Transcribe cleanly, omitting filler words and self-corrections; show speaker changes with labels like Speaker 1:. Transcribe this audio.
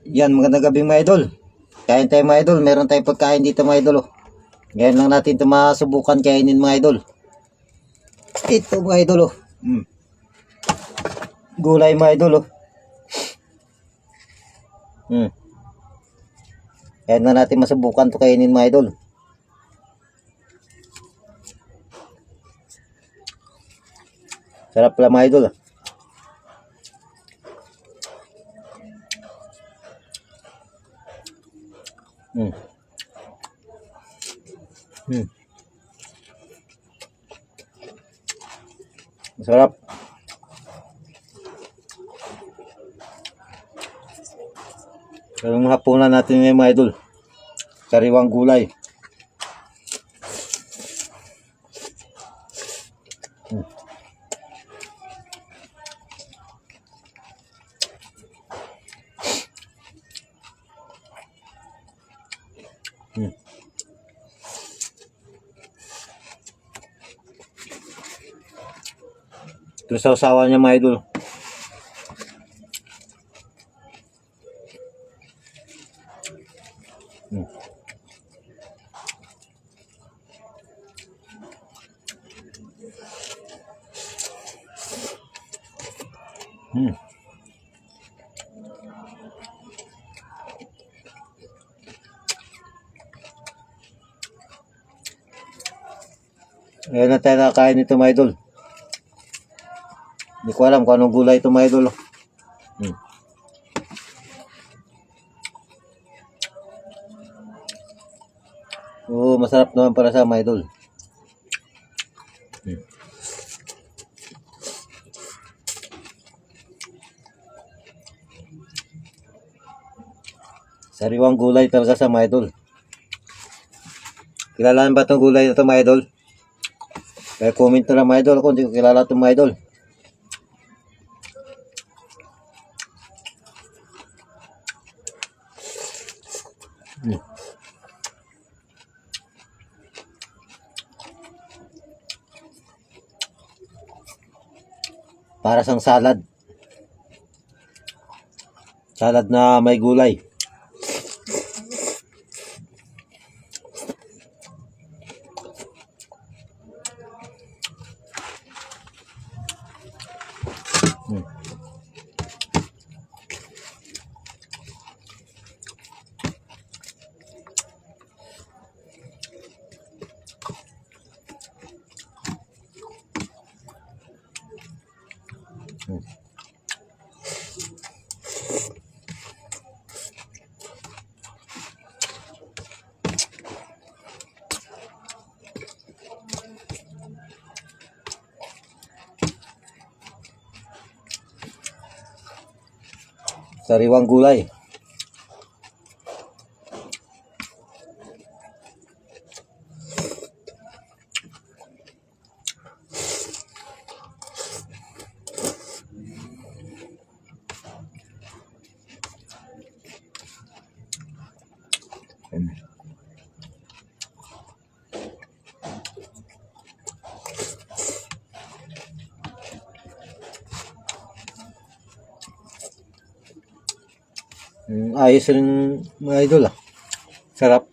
Speaker 1: Yan, magandang gabi mga idol. Kain tayo mga idol. Meron tayong pagkain dito mga idol. Oh. Ngayon lang natin ito masubukan kainin mga idol. Ito mga idol. Oh. Gulay mga idol. Oh. Ngayon lang natin masubukan ito kainin mga idol. Sarap pala mga idol. Masarap. Yung hapunan natin ngayon mga idol. Sariwang gulay. Ito sa usawa niya mga idol. Ngayon na tayo nakakain nito mga idol. Hindi ko alam kung anong gulay ito mga idol. Oo, masarap naman para sa mga idol. Sariwang gulay talaga sa mga idol. Kilala ba itong gulay na ito mga idol? Kaya comment na lang mga idol kung hindi ko kilala itong mga idol. Para sang salad. Salad na may gulay. Sariwang gulay. Ayos rin mga idol ah. Sarap.